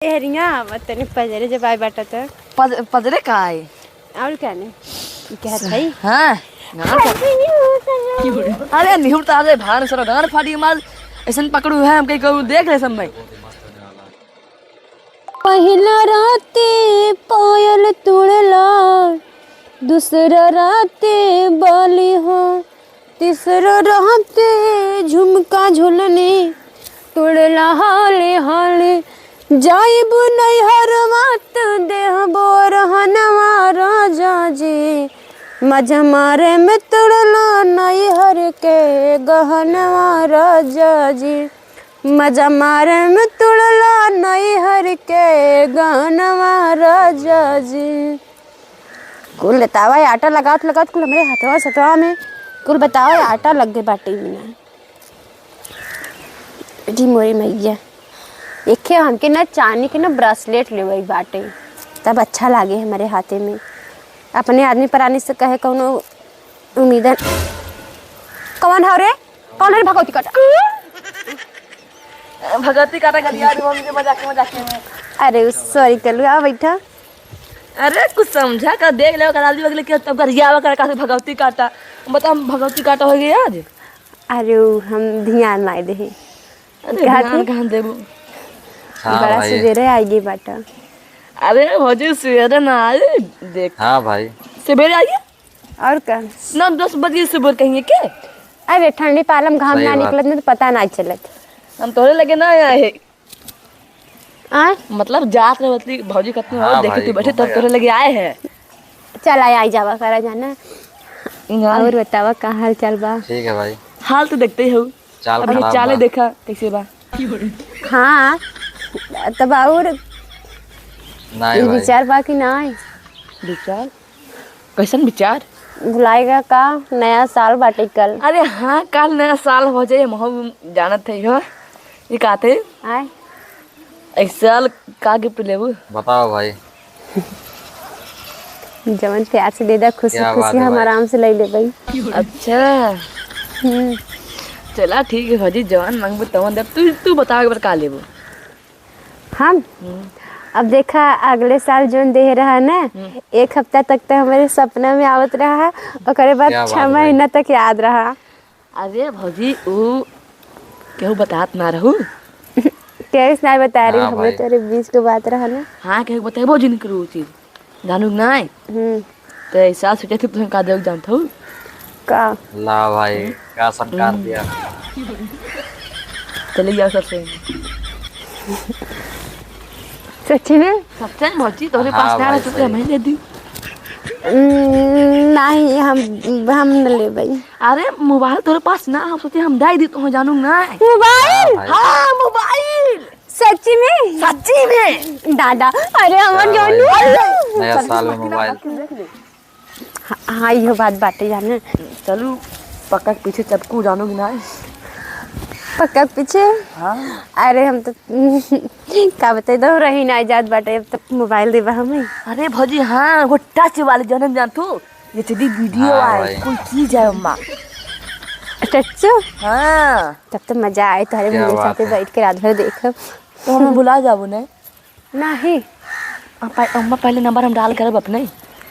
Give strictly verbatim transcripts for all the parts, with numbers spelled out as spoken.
एहरिया आवत तनी पजरे जब आए बाटा त। पज-, पजरे का आए? और का नहीं? ई कहत है? हाँ। अरे निहुर त आले भाड़ सरो गाड़ फाटी मार। ऐसन पकड़ू है हमके कहू देख ले सब भाई। पहिला राते पायल तुड़ला, दूसरा राते बाली हो, तीसरा राते झुमका झुलनी तुड़ला हाले हाले। जाइब नैहर मत देहबो रहनवा राजा जी, मजा मारे में तुड़ला नैहर के गहनवा राजा जी। मजा मारे में तुड़ला नैहर के गहनवा राजा जी। कुल बतावा आटा लगावत लगावत कुल हमरे हथवा सथवा में कुल बतावा आटा लग गए बाटे में ना। जी मोरी मैया, एके हमके ना चांदी के ना ब्रेसलेट लेवे बाटे, तब अच्छा लागे हमरे हाथे में। अपने आदमी परानी से कहे कौनो उम्मीदन। कौन हौ रे? कौन है भगवती काटा? भगवती काटा गलिया दे मम्मी के मजाक में, मजाक में। अरे सॉरी कलू, आ बैठा। अरे कुछ समझा का देख ले, कल भी बगले के तब गरिया कर का भगवती काटा। बता हम भगवती काटा हो गया आज। अरे उ हम ध्यान नाई देहे। अरे कहा ध्यान थी? कहाँ देबू? हाँ बड़ा भाई। सवेरे आई गई बाटा। अरे भौजी सवेरे ना आई, देख। हाँ भाई। सवेरे आई? और का? नौ दस बजे सुबह कहिए के? अरे ठंडी पालम घाम सही ना बात। निकलत नहीं तो पता ना चलत। हम तोरे लगे ना आए हैं। आय? मतलब जात रहे बतली भौजी कतनी हाँ हो, देखे भाई, तू बैठे घूमे तब तोरे यार। लगे आए हैं। चल आय, आय जावा करा जाना। हाँ। और बतावा का हाल चाल बा? ठीक है भाई। हाल तो देखते ही हो। चाल अब ये खराब चाले बा। देखा कैसे बा। हाँ, तब और नहीं ये भाई। विचार बा कि ना? विचार? कैसन विचार? भुलाएगा का? नया साल बाटे कल। अरे हाँ, काल नया साल हो जाए, हम जानत है हो। ये कहते आय? इस साल का गिफ्ट लेबू? बताओ भाई। जवन प्यार से दे दा, खुशी क्या बात खुशी है हम भाई? आराम से ले लेबई। अच्छा। हम्म। चला ठीक है भौजी, जवन मांगबू तवन देब। तू, तू बताओ एक बार का लेबू? हम? हम्म। अब देखा, अगले साल जौन देहे रहा ना, हम्म। एक हफ्ता तक तो हमारे सपना में आवत रहा, ओकरे बाद क्या छह बात है भाई? महीना तक याद रहा। अरे भौजी, ऊ केहू बतात ना रहू? केहू से नाई बताए रही, हाँ हमरे भाई। तोरे बीच के बात रहा ना। हाँ, केहू बताए भौजी नहीं करू ऊ चीज। जानू कि नाई? हम्म। तो ऐसा सोचे थे, तुम का देख जानत हो? का? ला भाई, का संस्कार हम्म। दिया। चले जाओ सबसे। सच्ची में? सच्ची में भौजी, तोरे हाँ पास ना भाई, रहे तो सही। हमें दे दी। हम्म, नहीं, हम, हम न लेबई। अरे, मोबाइल तोरे पास ना, हम सोचे हम दे दी, तो जानू ना। मोबाइल? हाँ भाई। हाँ, मोबाइल। सच्ची में? सच्ची में। दादा, अरे, हमार क्या जानू। भाई? नया साल में मोबाइल। हाँ, हाँ, इहो बात बाटे जाने। चलू, पक्का के पीछे चपकू जानू कि ना? पक्का के पीछे? हाँ। अरे, हम तो का बताई, दो रही ना जात बाटे, अब तो मोबाइल देबा हमें। अरे भौजी, हाँ, वो टच वाली जन्म जान तू, एचडी वीडियो हाँ आए, भाई। कोई चीज है अम्मा। टच? हाँ। तब तो मजा आए, तोहरे क्या भैया बात साथे है। बैठ के रात भर देखब। तो हमें भुला जाबो ने? नहीं। अम्मा, पह-, अम्मा, पहले नंबर हम डाल करब अपने।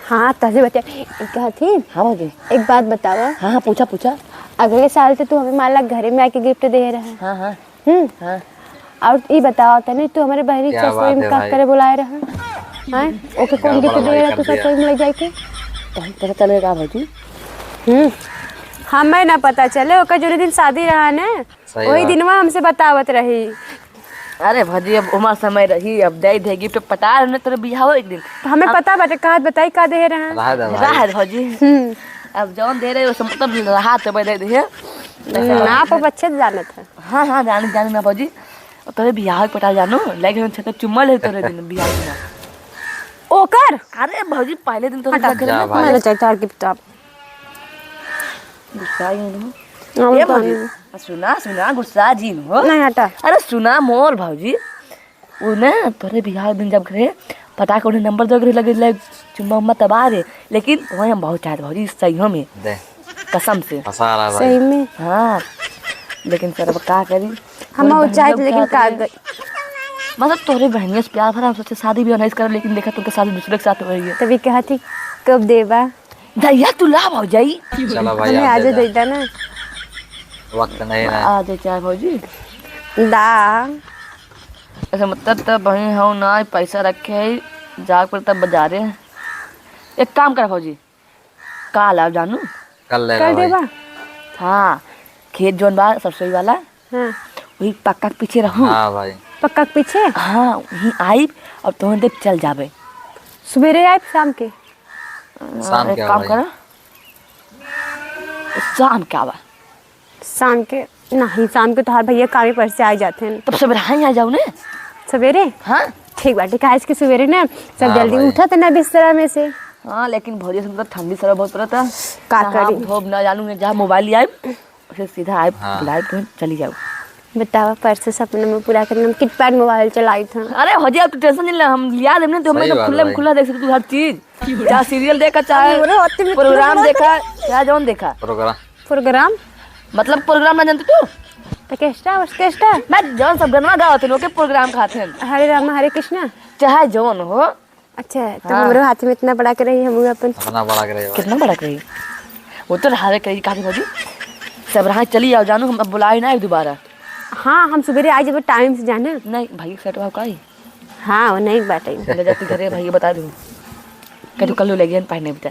हाँ, तहसे बता, क्या थी? हाँ भौजी। एक बात बतावा। हाँ, हाँ, पूछा, पूछा। अगले साल तो तू हमें मान ला घरे में आके गिफ्ट दे रहा। हाँ, हाँ। हम्म। हाँ। और ई बतावा तने, तू हमारे बहनी क्या ससुरी बात में है का भाई? करे बुलाए रहा? हाँ? ओके कौन क्या गिफ्ट बड़ा दे भाई रहा कर तू दिया। ससुरी में ले जाके? तो हम पता चले का भौजी? हम्म। हमें ना पता चले, ओकर जो दिन शादी रहा ना, सही वही बात। दिनवा हमसे बतावत रही। अरे भौजी, अब उमर समय रही, अब दे दे गिफ्ट, पटा रहे तोरे बियाह एक दिन। तो हमें अब पता बाटे, कहा बताई का दे रहा? रहा दे भाई। रहा है भौजी। हम्म। अब जौन दे रहे, वो सब मतलब रहा तो दे दे। ना, पर अच्छे से जानत है। हाँ, हाँ, जानी, जानी ना भौजी। अब तोरे बियाह के पटा जानू, लेके हम छत चुम्मा ले तोरे दिन बियाह के ना। ओकर? अरे भौजी, पहले दिन तोरे हटा। घर में जा भाई। मैं ले जाए तार गिफ्ट आप। गुस्सा ही नहीं। हम ए तो भौजी, नहीं। सुना, सुना, गुस्सा जी न हो। नहीं, हटा। अरे सुना मोर भौजी, उ ना तोरे बियाह दिन जब घरे पटाखे उन्हें नंबर दो घरे लगे, लगे चुम्मा उम्मा तबाह रे, लेकिन वही हम बहुत चाहत भौजी, सही हो में। दे। कसम से। फंसा रहा भाई। सही में? हाँ, लेकिन सर अब का करी? हम कोई और बहन चाहत, लोग लेकिन चाहत का नहीं। करी? मतलब तोहरे बहनिया से प्यार भरा, हम सोचे शादी भी नहीं करब, लेकिन देखा तुमके शादी दूसरे के साथ हो रही है। तभी कहा थी, कब देबा? जहिया तू ला भौजाई। चला भाई, हमें आज दे दे। देता ना। वक्त नहीं ना। आ दे चाहे भौजी। दा। ऐसे मतलब तब बहन हो ना, पैसा रखे है, जाके पड़ता बाजारे। एक काम कर भौजी, काल आओ जानू। कल ले कल भाई। देबा? हाँ, खेत जौन बा सरसोई वाला, हाँ। वही पक्का के पीछे रहू। हाँ भाई। पक्का के पीछे? हाँ, वहीं आइब और तोहन देख चल जाबे। सुबेरे आइब शाम के? शाम एक के काम भाई। करा, शाम के आवा। शाम के? नहीं, शाम के तोहार भैया कामे पर से आ जाते हैं। तब सवेरे ही आ जाओ ने। सवेरे? हाँ। ठीक बाटे, काहे कि सवेरे ना सब हाँ जल्दी भाई। उठत ना बिस्तरा में से। हाँ, लेकिन भौजी से मतलब ठंडी सरवा बहुत पड़ता। का नहाब करी? धोब ना जानू ने, जा मोबाइल ले आइब, फिर सीधा आइब, हाँ। बुलाइब तो चली जाओ। बतावा, परसों सपना में पूरा करना, हम किट पैड मोबाइल चलाई था। अरे भौजी, अब तू टेंशन नहीं ले, हम लिया देब ना, तो हमें सही तो बात खुले में भाई। खुला देख सकते तू हर चीज, चाहे सीरियल देखा, चाहे हमरे हाथ में प्रोग्राम इतना देखा, चाहे जौन देखा। प्रोग्राम। प्रोग्राम? मतलब प्रोग्राम ना जानते तू? ऑर्केस्ट्रा, ऑर्केस्ट्रा? मैं जौन सब गनवा गावत हन, ओके प्रोग्राम कहत हन। हरे राम, हरे कृष्णा। चाहे जौन हो। अच्छा, तो हाँ। हमरो हाथ में इतना बड़ा के रही, हम अपन इतना बड़ा के रही भाई। कितना बड़ा के रही? वो तो रहा रे कही, कहा भौजी? सब रहा, चली आओ जानू, हम अब बुलाए ना दोबारा। हाँ, हम सुबेरे आ जाबे टाइम से जाने। नहीं, भाई, सेट भाव का ही? हाँ, वो नहीं बाटे। ले जाती घरे, भाई, बता दूँ। कह तू कल ले गया, पहने बता।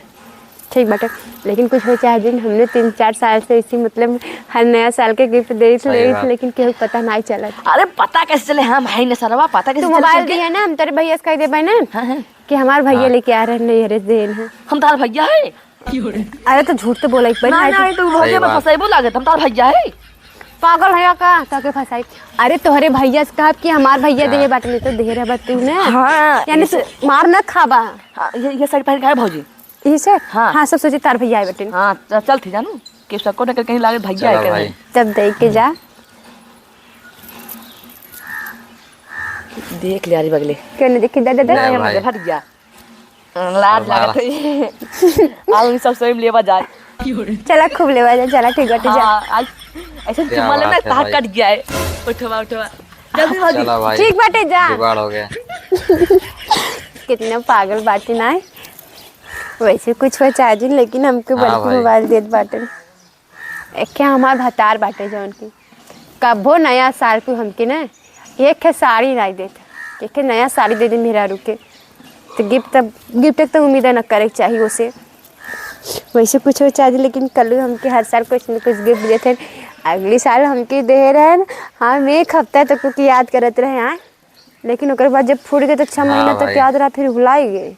ठीक बाटे, लेकिन कुछ हो चाहे जिन, हमने तीन चार साल से इसी मतलब हर नया साल के गिफ्ट देत सही लेत, बात। लेकिन केहू पता नाई चलत। अरे पता कैसे चले? हम है न सरवा, पता कैसे तू चले मोबाइल सबके? दिया ना, हम तेरे भैया से कह देबे ना हाँ, हाँ। कि हमार भैया हाँ। लेके आ रहे हैं, नैहरे से देन है। हम तार भैया है। अरे तो झूठ तो बोला, एक बार ना, भाई ना, तो ये तो भौजी सही में बात। फंसाइबो लागत, हम तार भैया है। पागल है का? ताके फंसाई। अरे तोहरे भैया से कहब कि हमार भैया हाँ। दिए बाटे, नहीं तो देहे रहबा तू ना। हाँ, यानी इसे तू मार ना खाबा। हाँ, ये, ये साड़ी पहन के आए भौजी। इसे? हाँ। हाँ, सब सोचे तार भैया आए बटे। हाँ, च-, चल थी जानू, कि सबको न कहीं लागे भैया चलो आए भाई। कहीं। तब दे के जा। देख ले, अरे बगले। क्यों नहीं देखी? दे, दे, दे। नहीं, ले हम भाई। हट गया। लाज हमारा। लागत है। आज हम सब सोई में लेवा जाए। चला, खूब लेवा जाए, चला, ठीक बाटे, जा। हाँ, आज ऐसे क्या चुम्मा लेना, बात है ताक भाई। कट गया है। उठवा, उठवा। जल्दी, जल्दी। चला भाई। ठीक बाटे, जा। जुगाड़ हो गया। कितना पागल बाटे ना है। वैसे कुछ हो चाहे जिन, लेकिन हमके हाँ बड़की भाई। मोबाइल देत बाटे। एक के हमार भतार बाटे जौन की कबो नया साल को हमके ना एक ठे साड़ी नाई देत, एक ठे नया साड़ी दे दे मेहरारू के। तो गिफ्ट तब, गिफ्ट के तो उम्मीद न करे के चाही ओसे। वैसे कुछ हो चाहे, लेकिन कल हमके हर साल कुछ न कुछ गिफ्ट देते हैं। अगली साल हमके दे रहे हैं, हम एक हफ्ता तक ओके याद करत रहे हैं। लेकिन ओकर बाद जब फूट गए तो छह हाँ महीना तक भाई। याद रहा, फिर भुलाई गए।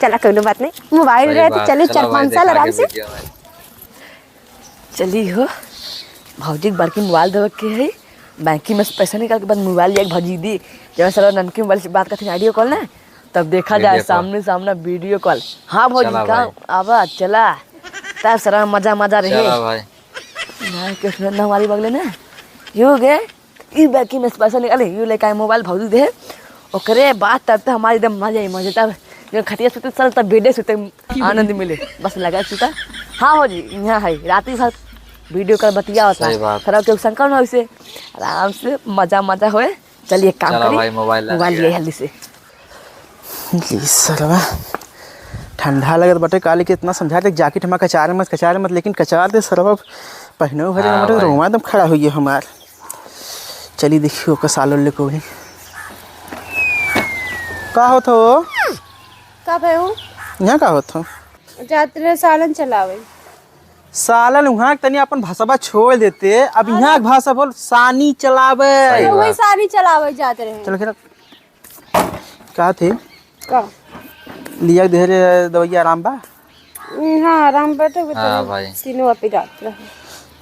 चला, कौनो बात नहीं, मोबाइल सही रहे तो बात। चली चला चार भाई, पाँच साल देखा आराम के से। वीडियो में। चली हो, भौजी के बड़की मोबाइल देवे के है, बैंकी में से पैसा निकाल के बाद मोबाइल लिया के भौजी दी। जब साला ननकी मोबाइल से बात करते ऑडियो कॉल ना, तब देखा जाए वीडियो कॉल। सामने सामने वीडियो कॉल। हाँ भौजी, चला का भाई। आवा, चला, तब सारा मजा मजा रहे। चला भाई। ना, कृष्ण ना हमारी बगले ना, यो गए, ई बैग की में से पैसा निकाले, यू लेके आए मोबाइल भौजी दे। ओकरे बाद तब तो हमारी एकदम मजा ही मजा। तब जो खटिया सुते, साला तब बेडे सुते आनंद मिले। बस लगा सुता। हाँ भौजी, यहाँ है, रात ही भर वीडियो कॉल बतिया होता। सही बात। खराब क्यों शंका ना उसे, आराम से मजा मजा होए। चलिए एक काम चला करी, भाई, मोबाइल ला मोबाइल लिया। लिए जल्दी से। ई सरवा ठंडा लगत बाटे, काली के इतना समझा दे, जैकेट हमार कचारे मत, कचारे मत, लेकिन कचार दे सरवा, पहने भरे हाँ हमारे भाई। रोमा एकदम खड़ा हुई है हमार। चली देखियो ओकर सालो ले कोई। का होत हो? का भयो? यहाँ का होत हो? जात रहे सालन चलावे। सालन वहाँ के तनी अपन भाषा छोड़ देते, अब अरे। यहाँ के भाषा बोल, सानी चलावे। सही अरे वही बात। सानी चलावे जात रहे। चल के रख। का थे? का? लिया के दे रहे दवाई, आराम बा? हम्म, हाँ, आराम बाटे, वो हाँ तो भाई। सीनवा पिरात रहे।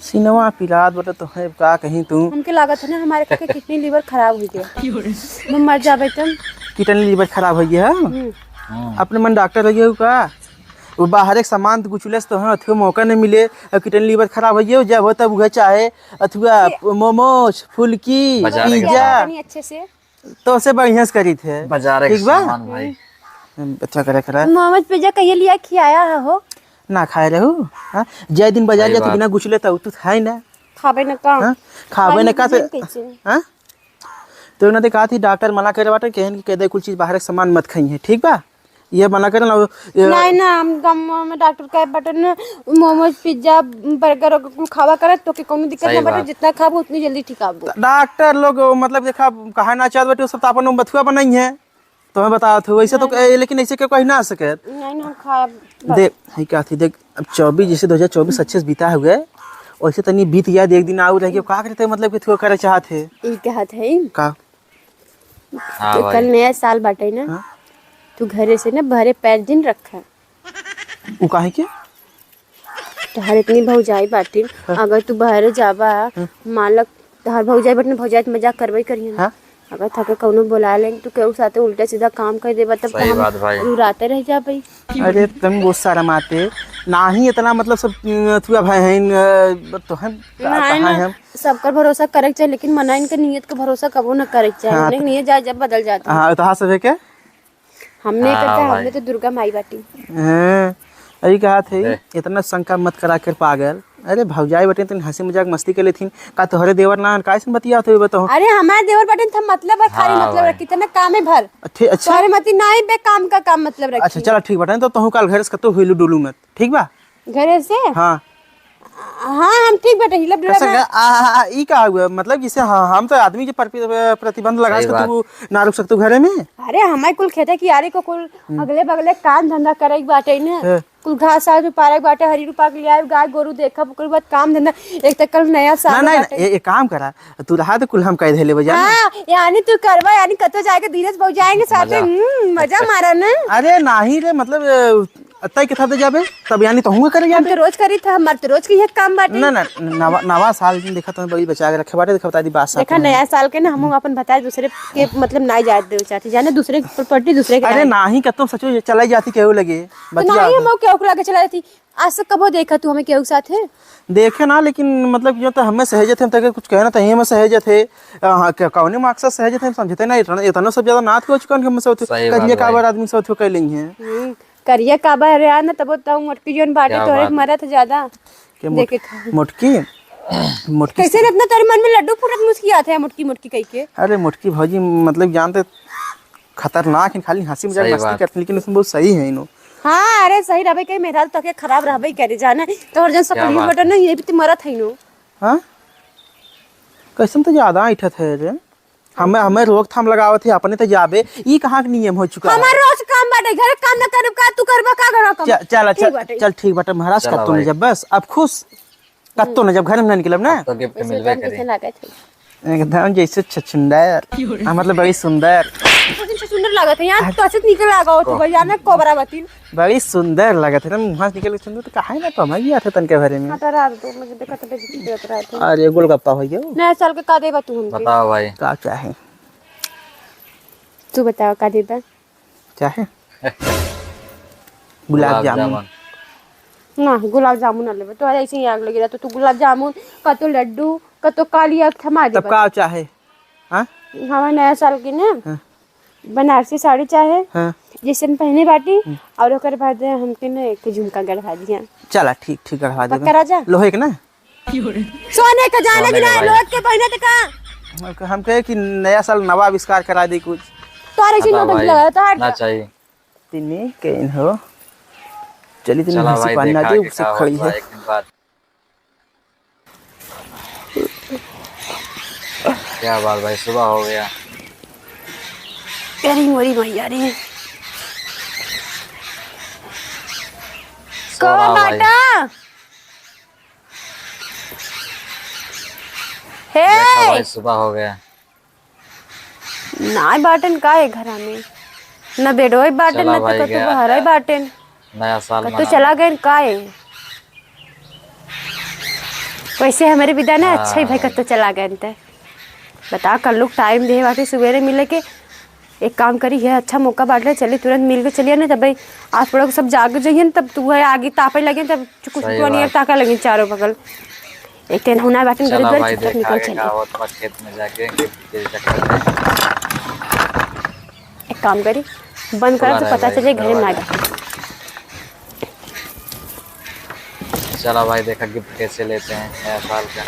सीनवा पिरात बाटे तो है, का कहीं तू? हमके लागत है ना, हमारे काका किडनी लिवर खराब हो गया। हम मर जाबे तब। किडनी लिवर खराब हो गया है? हम्म। हम्म। अपने मन डॉक्टर हो गया का? वो बाहर एक सामान तो कुछ लेस तो है, अथवा मौका नहीं मिले, और किडनी लिवर खराब हो गया, जब हो तब वह चाहे, अथवा ये मोमोज, फुल्की, बाजार के पिज्जा। सामान। तनी अच्छे से। तो से बढ़िया से करी थे। बाजार के ठीक बा? सामान भाई। हम्म, अच्छा करे, करे। मोमोज पिज्जा कहिए लिया खियाया है हो? ना खाए रहू, हाँ? जय दिन बाजार सही जा तू बात। बिना गुचले तो तू खाए ना। खाबे न का? हाँ? खाबे न खाली का तो, बिजन कैसे? हाँ? तो ना देखा थी, डॉक्टर मना करे बाटे, कहन कि कह दे कुल चीज बाहर के सामान मत खाई है, ठीक बा? ये मना करे ना, ये नहीं ना, हम गाँव में डॉक्टर कहे बाटे ना, मोमोज, पिज्जा, बर्गर कुल खावा करे, तो के कौनो दिक्कत सही ना बाटे, बात। जितना खाबो उतनी जल्दी ठीक आबो। डॉक्टर लोग मतलब देखा कहा ना चाहत बाटे, वो सब तो अपन बथुआ बनाई है। तो मैं बता थू, वैसे तो नहीं। ए, लेकिन ऐसे के कही ना सके। नहीं ना, हम खाब। देख, है क्या थी, देख, अब चउबीस, जैसे दो हज़ार चउबीस अच्छे से बीता हुआ है, वैसे तनी बीत गया, एक दिन आऊ रह गया, का करते, मतलब कि थू करे चाहत है? ई कहत है। का? हाँ तो भाई। कल नया साल बाटे ना, हाँ? तू घरे से ना बहरे पैर जिन रखा। उ काहे के? तोहार इतनी भौजाई बाटिन, हाँ। अगर तू बहरे जाबा, हाँ। मान ल तोहार भौजाई बाटिन, भौजाई त मजाक करबे करिहन। हाँ। अगर थके कौनो बोला लें, तू केहू साथे उल्टा सीधा काम कर देबा, तब तो सही हम बात भाई। रुराते रह जाबे। अरे तुम बहुत सारा माते, नाही इतना मतलब सब, अम, थुआ भाई हैं, अ, तो हम का-, नहीं कहाँ ना, हैं हम? सबकर भरोसा करे के चाही, लेकिन मना इनके नियत के भरोसा कबो न करे के चाही। हाँ, उन्हें तो नियत जाए जब बदल जाती है। हाँ, तो हाँ सभे के? हमने हाँ, करता, भाई। हमने तो दुर्गा माई बाटी। हाँ, यही कहा थे, दे। इतना शंका मत करा कर पागल। अरे भौजाई बटे, तनी हंसी मजाक मस्ती कर लेथिन। का तोहरे देवर ना, का ऐसन बतिया थे बताओ? अरे हमारे देवर बटे, हम मतलब है, खाली हाँ, मतलब भाई। रखी, इतना काम है भर। अच्छे, अच्छा। तोहरे मती ना ही बे काम का काम मतलब रखी। अच्छा, चला ठीक बटे, तो तोहू काल घर से कतो हुइलू डुलू मत, ठीक बा? घरे से? हाँ। हाँ, हम ठीक बटे, हिलब डुलब कैसे ना। आ, आ, आ, ई का हुआ? मतलब जैसे हाँ, हम तो आदमी के प्रति-, प्रतिबंध लगा सही सकते बात। तू ना रुक सकते घरे में? अरे हमारे कुल खेते कियारे को कुल हम्म। अगले बगले काम धंधा करे के बाटे ने। हाँ। कुल घास आस उपारे के बाटे, हरी रुपा के ले आए, गाय गोरू देखब, ओकर बाद काम धंधा। एक तो कल नया साल ना, ना, बाटे। ए-, एक काम करा, तू रहा तो कुल हम कह देले बजा ना। हाँ, यानी तू करवा, यानी कतो जाके धीरज बहु जाएंगे साथे। मजा। हम्म, मजा मारा ना। अरे नाही रे, मतलब, ए, तय के था दे जाबे, तब यानी तोहूँ करे हम जाबे। तो रोज करी था, हमार तो रोज के ये काम बाटे। ना, ना, नवा, नवा साल दिन देखा तुम्हें बड़ी बचा के रखे बाटे, देखा बता दी बात साथ देखा, में। नया साल के ना हम अपन भतार दूसरे के, मतलब, ना जाए दे चाहती, जाने दूसरे के प्रॉपर्टी दूसरे के अरे नाम। नाही, कब तुम सचो चलाई जाती केहू लगे, तो बतिया नाही, होता। हम केहू के लगे चला जाती। आज तक कबो देखा तू हमें केहू के साथ है? देखे ना, लेकिन मतलब, जो तो हमें सहेजत है, हम तक कुछ कहना तो हमें सहेजत है। हाँ, क्या, कौने मकसद सहेजत है, हम समझते ना, इतना, इतना सब ज्यादा नाथ हो चुका है, हमसे होते, सही बात करिए भाई। काबर आदमी से होते, कह लेंगे। हम्म। करिया का बा रे, आ ना तबो तऊ मोटकी जोन बाटे, क्या तोरे बात? मरत ज्यादा। के मोट-, देखे था। मोटकी? मोटकी कैसे से इतना तेरे मन में लड्डू फूटत मुस्कियात है, मोटकी मोटकी कह के? अरे मोटकी भौजी, मतलब जानते खतरनाक है, खाली हंसी मजाक सही मस्ती बात। करते, लेकिन उसमें बहुत सही है इनो। हाँ, अरे सही रहबे कहीं, मेहरारू तो के खराब रहबे करे जाने, तोहर जन क्या सकली बात बटन है? नहीं, ये भी तो मरत है इनो। हाँ? कैसन तो ज्यादा ऐठत है रे। हमें, हमें रोकथाम लगावत है, अपने तो जाबे। ई कहाँ के नियम हो चुका है? हमार रोज काम बाटे, घर काम ना करब का, तू करबा का घर काम? चल, चल, ठीक चल, बाटे। चल, ठीक बाटे, महाराज, चला कत्तो भाई। नहीं जब, बस, अब खुश। कत्तो नहीं जब, घर में ना निकलब ना। अब तो गिफ्ट जैसे मिलबे एकदम करी। जैसे लागत है। एकदम जैसे छछुंदर। हाँ, मतलब, बड़ी सुंदर। लेकिन छछुंदर लागत है यार, तो ऐसे निकल आगा हो तू कहो। भैया ना, कोबरा बतिन। बड़ी सुंदर लागत है ना, मुँह से निकल के सुंदर, तो कहाँ है ना, कमाई आता तनके भरे में। हाँ, तो रात दो मुझे देखा तो बेइज्जती करत रहा था। अरे, गोलगप्पा हो गया। नया साल के का देबा तू हमके? बताओ भाई। का चाहे? तू बताओ, का देबा? चाहे? गुलाब गुलाब जामुन। जामुन। ना, गुलाब जामुन ना लेबे। तोहरा ऐसे ही आग लगी रहता। तू गुलाब जामुन, कतो लड्डू, कतो काली आग थमा देबा। तब का चाहे? हाँ? हमारे नया साल की ना, हाँ। बनारसी साड़ी चाहे, हाँ। जैसे हम पहने बाटी, हम्म। और ओकर बाद हमके ना एक झुमका गढ़वा दिया। चला, ठीक, ठीक, गढ़वा देबे। पक्का राजा? लोहे के ना? सोने का जाने सोने की का ना, भाई। लोग के पहने तो का? हम कहे कि नया साल नवा आविष्कार करा दे कुछ। तोहरे से हाँ नोट भाई, लगा, तो हट ना जा। चाहिए। तिन्नी के इन हो। चली तिन्नी चला हंसी भाई, पानी ना देखा दे, आगे उसे का खड़ी होत बा है। एक दिन बाद। क्या बात भाई, सुबह हो गया। अरे मोरी मैया रे। सो रहा कौन भाई। बाटा? हे! देखा भाई, सुबह हो गया। नाय बाटन का है घरा में? ना बेडवा बाटन, चला ना तो भाई कतो गया। बहरा बाटन। नया साल कतो मनाने। चला गए का है? वैसे हमारे विदा ना अच्छा ही भाई हाँ। कतो चला गए ते। बता, कल लोग टाइम दे बाटे सुबेरे मिले के। एक काम करी, ये अच्छा मौका बाटे, चली तुरंत मिल के चलिए ना, तब भाई आस पड़ोस सब जाग जाइए ना, तब तू है आगे तापे लगे, तब चुकुस सही चुकुआ नियर बात। ताका लगे चारों बगल। एक टेन हुना बाटन चला करे भाई, चक्कर देखा निकल आगे चली। का होत बा खेत में जाके गिफ्ट के चक्कर में। एक काम करी, बंद करा तो पता चले घरे में ना बाटे। चला भाई, देखा गिफ्ट कैसे लेते हैं नया साल का।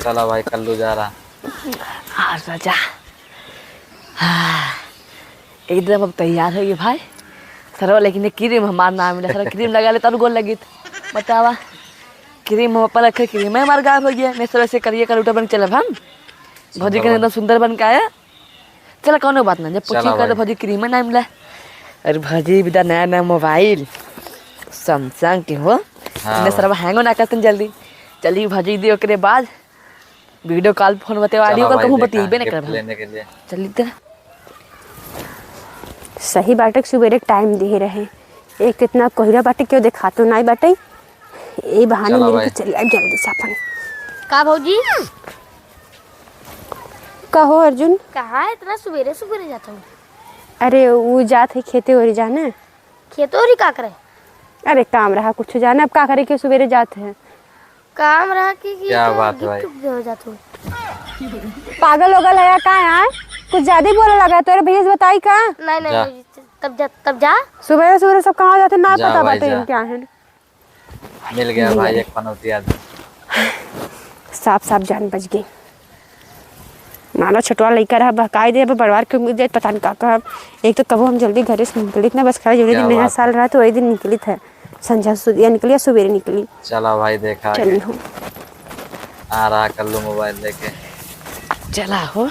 चला भाई, कल्लू जा रहा। हाँ, राजा। हाँ, एकदम अब तैयार होइ गए भाई। सरवा, लेकिन ये क्रीम हमार नाम है, सरवा क्रीम लगा ले, तब गोर लगित। बतावा, क्रीम हम अपन रखे, क्रीम में हमार गायब होइ गया। नहीं, सरवा से करिए, कलूटा बन के चलब हम। भौजी सुंदर के बन। एकदम सुंदर बन के आया। चला, कौनो बात ना, जब पूछी चला कर तो भाई। भौजी क्रीम में नाम ले। अरे भौजी, बिदा नया नया मोबाइल Samsung के हो। हाँ इन्हें भाई। सरवा हैंगो ना करतन जल्दी। चली भौजी दी, ओकरे बाद video call, फोन बतेवाली, चला ओकर भाई, कहूँ देखा बतियबे न gift करब हम। लेने के लिए। चली त। सही बाटे, सुबेरे टाइम दिहे रहे। एक तो इतना कोहरा बाटे, केहू देखातो नाई बाटे। ए बहाने चला मिल के भाई। चली आइब जल्दी से अपन। का भौजी? का हो अर्जुन? कहाँ इतना सुबेरे सुबेरे जाता हूँ? अरे, उ जात है खेते ओरी जाने। खेते ओरी का करे? अरे, काम रहा कुछ जाने, अब का करे के सुबेरे जात है। काम रहा कि, कि क्या तो बात है भाई? Gift उफ्ट दे जात हूँ। पागल ओगल है या का यार? कुछ ज्यादा ही बोले लगा है। तोरे भैया से बताई का? नहीं, नहीं, जा। नहीं, तब जा, तब जा। सुबह सुबह सब कहाँ जाते ना जा पता भाई, बाटे जा। इनके यहाँ। मिल गया मिल भाई गया। एक पनौती आदमी। साफ साफ जान बच गई। मानो छोटवा लइका रहा, बहकाई दे, अब बड़वार के उम्मीद जाए, पता नहीं का कहब। एक तो कबो हम जल्दी घरे से निकलित ना, बस खाली जौने क्या दिन नया बात साल है। रहा तो वही दिन निकलित है। संझा सुदिया निकली या सुबेरे निकली। चला भाई, देखा चली आगे। हो। आ रहा कल्लू मोबाइल लेके। चला हो,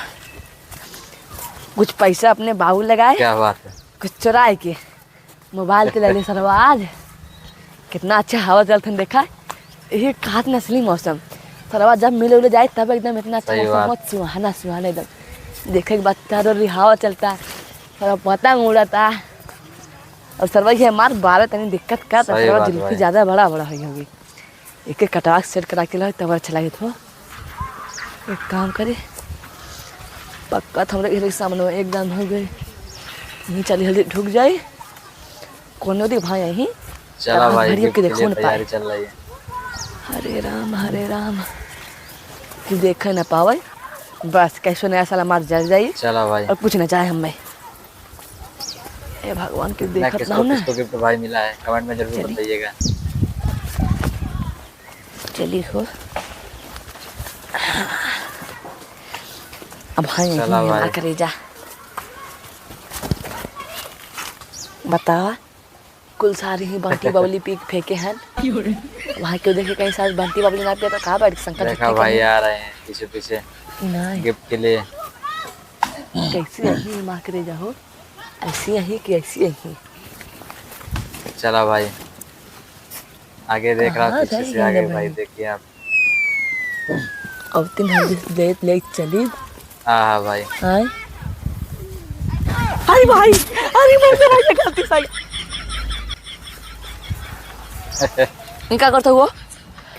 कुछ पैसा अपने बाबू लगाए, क्या बात है? कुछ चुराए के मोबाइल के लगे सरवा आज। कितना अच्छा हवा चलत हन, देखा, यही कहत न असली मौसम। सरवा जब मिले उले जाए तब एकदम इतना अच्छा सही मौसम बात। बहुत सुहाना सुहाना एकदम। देखे के बाद चारों ओर हवा चलता, सरवा पतंग उड़ता। और सरवा ये हमार बाल तनी दिक्कत करता, सही सरवा बात जुल्फी भाई। ज्यादा बड़ा बड़ा हो गई। एके कटवा के set करा के लाओ, तब अच्छा लागे थो। एक काम करे, पक्का तो हमरे घर के सामने में एक दाम हो गए, यहीं चली हल्दी ढुक जाई। कौनो दी भाई यहीं चला राम भाई, भरिया gift के के देखो लिए न पाए। तैयारी चल रही है। हरे राम, हरे राम, कुछ देखे न पावे, बस कैसो नया साल हमार जल जाई। चला भाई। और कुछ न चाहे हमें। हे भगवान, के ना, देखत किसको, ना ना। किसको gift भाई मिला है, comment में जरूर चली। बताइएगा। चली हो। अब हाँ, यही चला है, भाई। ना करे जा। बतावा, कुल सारी ही बांटी बबली पी के फेंके हन। वहाँ क्यों देखे कहीं साथ बांटी बबली ना पिया तो कहाँ बैठ के संकट देखा झुट्टे भाई कहीं। आ रहे हैं पीछे पीछे नहीं। Gift के लिए। कैसी यही माँ करे जाहो, ऐसी यही कि ऐसी यही। चला भाई, आगे देख रहा हूँ, कहाँ पीछे से जाएंगे आगे भाई, भाई? देखिए आप। अब तीन हम ले, ले चली। हाँ, हाँ भाई। हाँ। अरे भाई, अरे मर गया भाई, ये गलती से आ गया। ये का करता हुआ?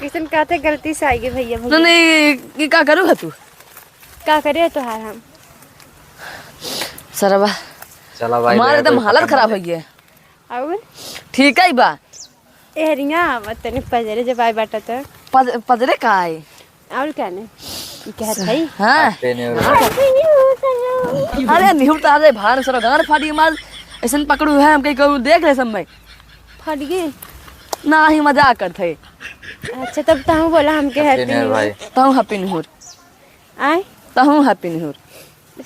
किशन कहते गलती से आएगी भैया, भैया। नहीं, नहीं, ये का करूँगा तू? का करे तोहार हम? सरवा। चला भाई, हमार एकदम हालत खराब हो गया। और? ठीक है बा। ए हरिया, आवा तनी पजरे जब आए बाटा त। पज-, पजरे का आई? और का ने? ई कहत है? हाँ। Happy New Year। अरे निहुर तो अरे भान सरो गान फाटी मार। ऐसन पकड़ू है हम कहीं कहूँ देख ले सब में। फट गई? ना ही मजाक करत है। अच्छा तब तहूँ बोला हमके Happy New Year भाई। तहूँ Happy New Year। आए? तहूँ Happy New Year।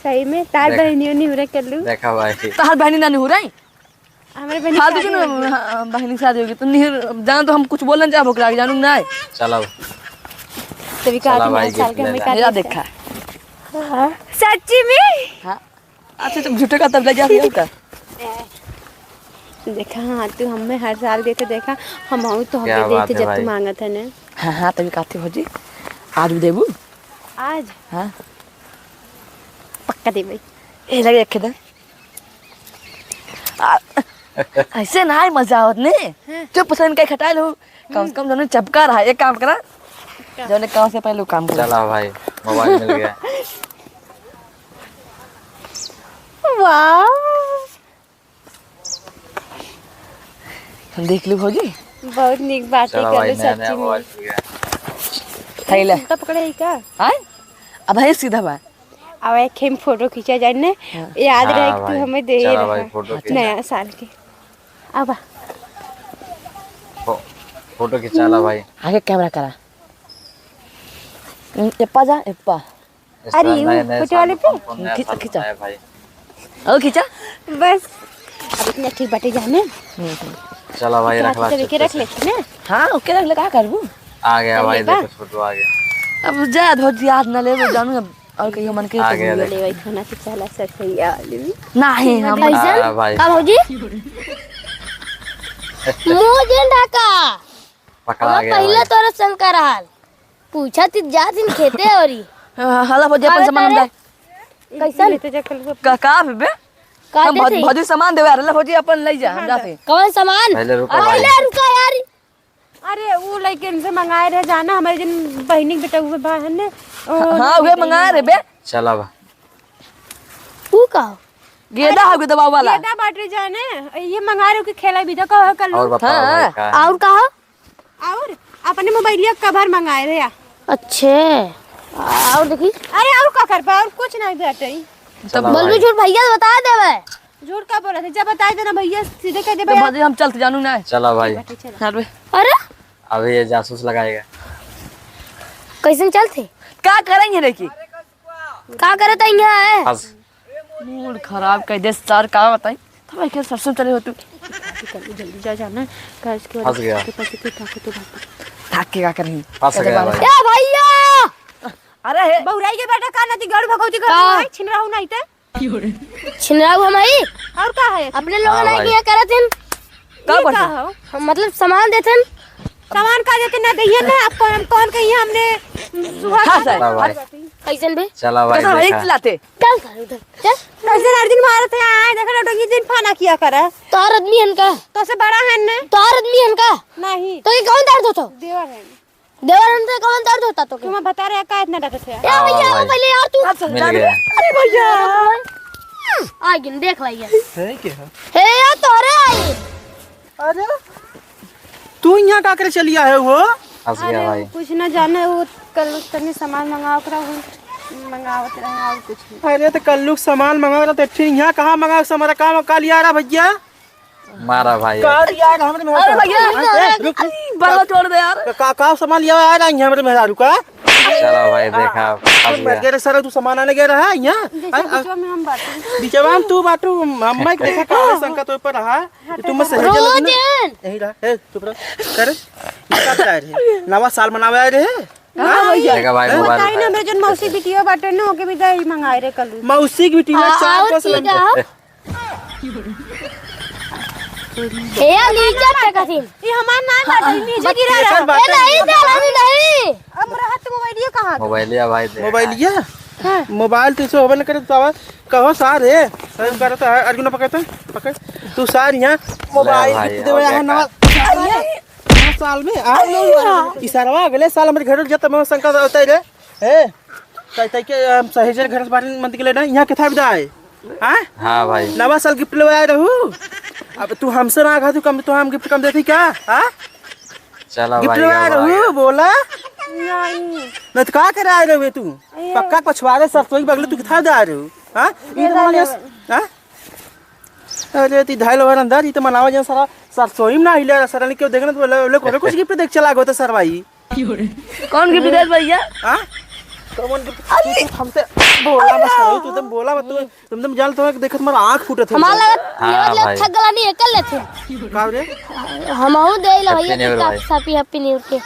सही में तार बहनियों निहुरा कर लू। देखा भाई। तार बहनी ना निहुराई? हमारे बहनी फालतू शादी क्यों होगी। हाँ, बहनी शादी होगी तो नहीं जान तो हम कुछ बोलन जाबो करा जानू ना। चलो। तभी कहा चला थी भाई, नया साल gift का ले हमें ला। का मेरा देखा। देखा। हाँ। सच्ची में? हाँ। अच्छा तुम झूठे का तब ले जा रही हो का? देखा हाँ तू हमें हर साल देते देखा हम आऊँ तो क्या हमें बात देते है जब भाई। तू मांगत है ना। हाँ हाँ तभी कहते हो जी। आज भी देबू? आज? हाँ। पक्का देबे। ए लगे एक खेदा। आ, ऐसे ना है मजा आवत ने। हाँ। चुप पसंद का खटा लो। कम से कम जौने चपका रहा, एक काम करा। क्या? जौने काम से पहले वो काम करा। चला भाई, मोबाइल मिल गया। वाह। हम देख लो भौजी। बहुत निक बात है चला भाई, करो नया, नया सच्ची में। मोबाइल मिल गया। है ले। उल्टा पकड़े है का? हाँ? अब है सीधा बा। अब एक हम फोटो खींचा जाए ने, हाँ। याद हाँ रहे कि तू भाई, हमें दे चला रहा भाई, फोटो खींचा। नया साल के। अब आ। फो-, फोटो खींचा ला भाई। आगे कैमरा करा। हम्म, एप्पा जा, एप्पा। इसका अरे, नए, वो नए छोटे साल वाले में पे? कौन कौन नया खींचा, साल खींचा। मनाया भाई? और खींचा? बस, अब इतना ठीक बाटे जाने। हम्म, हम्म। चला भाई, रख ला, तो देखे रख ले ना। हाँ, ओके रख ले, का करबू? आ गया भाई, देखो छोटू आ गया। अब जा, धोती हाथ ना ले, जानू, अब और कहियो मन के आ तो गया, बोलिए। देख। ले भाई, खाना तो चला, सर, सही आ, ले भी। नहीं, हम कैसन? हाँ, भाई। का भौजी? मुंह जिन ढका। पकड़ा गया पहले भाई। तोरा शंकर हाल। पूछा ती जा दिन खेते औरी। हाँ, हाला भौजी, अपन सामान हम जाए। कैसन? का, का बे? का हम देते? भौजी सामान देवे, हाला भौजी अपन ले जा, हम जाते। कौन सामान? पहले रुको भाई। पहले रुको यार। अरे, उ लइके इनसे मंगाए रहे जाना, हमारे जिन बहिनी के बेटा हुए बा हन्ने, ओ, हाँ, उहे मंगाए रहे बे। चला बा। उ का? गेदा हो गेदा वाला। गेदा बाटे जाने, ये मंगाए रहे कि खेला भी तो कहो कल। और बताओ हाँ। भाई, का है? और का? और अपने मोबाइलिया कवर मंगाए रहे। अच्छे, और देखी। अरे, और का करबा, और कुछ नहीं बाटे। चला बोलबी भाई। झूठ भैया बता देवे। झूठ का बोलत है? जब बताई देना भैया, सीधे कह दे तो भैया। भौजी हम चलते जानू ना। चला भाई। ठीक बाटे, चला। हाँ बे। अरे? अभी ये जासूस लगाएगा। कैसन चलते? का करेंगे रे की? का करत है यहाँ है? बस। मूड खराब कर दे सर, का बताई? तब एक सरसों चले हो तू। जल्दी, जल्दी जा जाना। का इसके बाद फंस गया। के पास के ताकत तो बात। थाक के का करही? फंस गया भाई। ए भैया! अरे हे। बौराई के बेटा का नती गड़ भगौती कर का? भाई, छिन रहू नहीं ते। छिनराऊ हम हई। और का है? अपने लोग हाँ ना भाई। किया करत हन। का ये करत का हन? हो? हम मतलब सामान देत हन। सामान का देत ना दइए ना, आपको हम कौन कहिए हमने सुहा हाँ, खा सर। चला भाई। कैसन बे? चला भाई, कैसा भाई देखा। चिल्लाते? चल सारे उधर, चल। कैसे हर दिन मारत है, आए देखो ना, डोंगी दिन फाना किया करे। तोहर आदमी हन का? तो से बड़ा है ने? तोहर आदमी हन का? नहीं। तो ये कौन दर्द होता? देवर है। देवर हमसे कौन दर्द होता तो के? तुम्हें बता रहे का इतना डरत है? ए भैया, हाँ, वो भाई। पहले यार तू। मिल गया। अरे भैया। आ गिन देख भैया। है क्या? हे यार तोरे आई। अरे तू यहाँ का करे चली आए हो? फंस गया अरे भाई। कुछ ना जाने, वो कल तनी सामान मंगाओ करा, वो मंगावत रहे और कुछ नहीं। अरे तो कल्लू के सामान मंगाओ करा, तो ठीक यहाँ कहाँ मंगाओ, हमारा काम का लिया रहा भैया? मारा भाई। का यार, हमरे में अरे भैया, ए, रुक, रुक। अरे, बड़ा छोड़ दे यार। का, का, का सामान लिया यार, आई हमरे मेहरारू का? चलो भाई, देखा, फंस गया। मर गया रे सारा, तू सामान आने गया रहा यहाँ। जैसे हाँ, हाँ। बीचवा में हम बाटू। बीचवा में तू बाटू, अम्मा के देखा का है, शंका तो ऊपर रहा। तू मत सही रोज जल्दी ना। यही रहा, ए, चुप रह। कर, ये का बता रहे? नवा साल मनावे आए रहे? हाँ, भैया। देखा भाई, हैं? मोबाइल बताई ना, उठाया। हमरे जन मौसी बिटिया बाटे न, ओके भी दही मंगाए रहे कल। मौसी की बिटिया हाँ, चार और पाँच की लंबे। का? ए, नीचे फेंका थी। ये हमार नाम बाटे, नीचे गिरा रहा। ए, नहीं, नहीं, नहीं, नहीं। अब रहा तो मोबाइलिया कहाँ? मोबाइलिया भाई दे। मोबाइलिया? हाँ। मोबाइल तो इसे होबे न करे, तो आवा, कहो सार है। सही करता है, अर्जुन पकड़ता, पकड़। तू सार यहाँ ले मोबाइल भाई, गिफ्ट देवे हो यहाँ गया नवा। काम। नवा साल में आ। इशारा अगले साल हमरे घर जब मैं शंका होता है रे। ए, तै, तै के, हम सहेजर घर से बाहर मत निकले ना, यहाँ के था विदा है? हाँ? हाँ भाई। नवा साल गिफ्ट लेवे आए रहू। अब तू हमसे मांगा, तू कम, तो हम गिफ्ट कम देती क्या? हाँ? चलो गिफ्ट भाई, लेवे आए अब आ रहू, गया। बोला। नहीं। नहीं तो का करे आए रहू तू? अरे। पक्का पछवारे सरसोई बगले तू किथा दे आए रहू? हाँ? ये ये तो मान ले। हाँ? अरे ती धाइल वाला अंदर, ई तो मनावा जन सारा सरसोई में ना हिले रहा, सारा ने क्यों देखना तो बोले, बोले, बोले कुछ गिफ्ट देख चला गो तो सरवाई। कौन गिफ्ट देत भैया? हाँ? कौन गिफ्ट? तू, तू हमसे बोला मत करो, तू तुम बोला मत, तू, तुम, तुम जान तो देखत तुम्हारा आँख फूटत है। हमारा लगत हाँ, ये वाला भाई। थक गला नहीं है, कर लेते। का रे? हमहू दे ला भैया, Happy New Year का भाई। Happy, Happy New Year के।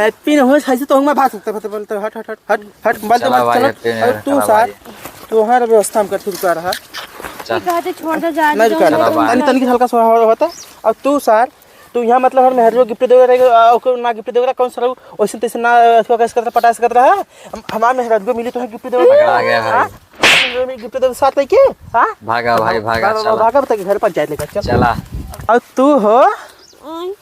Happy New Year, ऐसे तो हम भाग सकते, फटे बोलते, हट, हट, हट, हट, हट, मोबाइल तो चला मत भाई, चला। Happy New Year, और तू चला सार, भाई। तू हर व्यवस्था हम कर, तू रुका रहा। चल। ये कहते छोड़ दे, जा नहीं दे, रुका रहा। जाओ। तनी, तनी हल्का सा हवा होता। और तू सार, तू यहाँ मतलब हर मेहरुआ गिफ्ट देवे रहे, आ, ओकर ना गिफ्ट देवे रहा, कौन सा रहू? वैसे तैसे ना, आ, ओकर कैसे करता, पटा सकत रहा। हम, हमार मेहरुआ मिली तो है गिफ्ट देवे। पकड़ा गया भाई। हाँ? गिफ्ट देवे साथ लेके? हाँ? भागा भाई, भागा, भागा, चला। भागा, बता के घर पंचायत लेकर चल। चला। और तू हो? आय।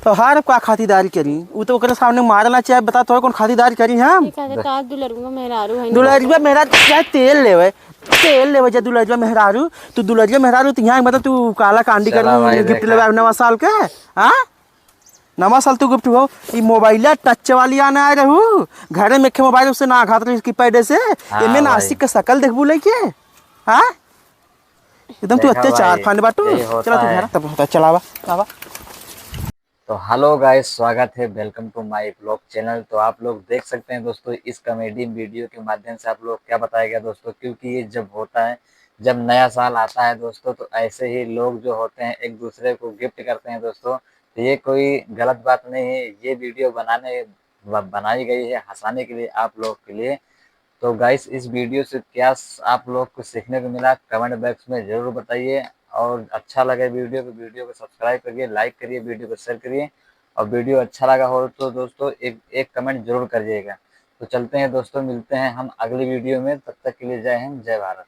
तो हार का खातिरदारी करी? उ तो ओकरे सामने मारना चाहिए, बता तो कौन खातिरदारी करी हम? ये कहते तार दुलरुआ मेहरारू है। दुलरुआ मेहरारू चाहे तेल लेवे, तेल लेवे जे दुलरुआ मेहरारू, तू दुलरुआ मेहरारू तो यहाँ मतलब तू काला कांडी चला करू, भाई, गिफ्ट देखा। लेवे नवा साल के, हाँ? नवा साल तू गिफ्ट हो, ई मोबाइल टच वाली आने आए रहू, घरे में एक मोबाइल उससे ना घात रही की पैडे से, हाँ एमे भाई। नासिक के शकल देखबू लेके, हाँ? एकदम तू देखा अत्याचार भाई, खाने बाटू। यही होता चला तू है। घर तब होता, चलावा, आवा। तो हेलो गाइस, स्वागत है, welcome to my vlog channel। तो आप लोग देख सकते हैं दोस्तों, इस कॉमेडी वीडियो के माध्यम से आप लोग क्या बताया गया दोस्तों, क्योंकि ये जब होता है, जब नया साल आता है दोस्तों, तो ऐसे ही लोग जो होते हैं एक दूसरे को गिफ्ट करते हैं दोस्तों। तो ये कोई गलत बात नहीं है, ये वीडियो बनाने ब-, बनाई गई है हंसाने के लिए, आप लोग के लिए। तो गाइस, इस वीडियो से क्या स-, आप लोग को सीखने को मिला, कमेंट बॉक्स में जरूर बताइए। और अच्छा लगे वीडियो को, वीडियो को सब्सक्राइब करिए, लाइक करिए, वीडियो को शेयर करिए। और वीडियो अच्छा लगा हो तो दोस्तों एक एक कमेंट जरूर करिएगा। तो चलते हैं दोस्तों, मिलते हैं हम अगली वीडियो में। तब तक के लिए जय हिंद, जय भारत।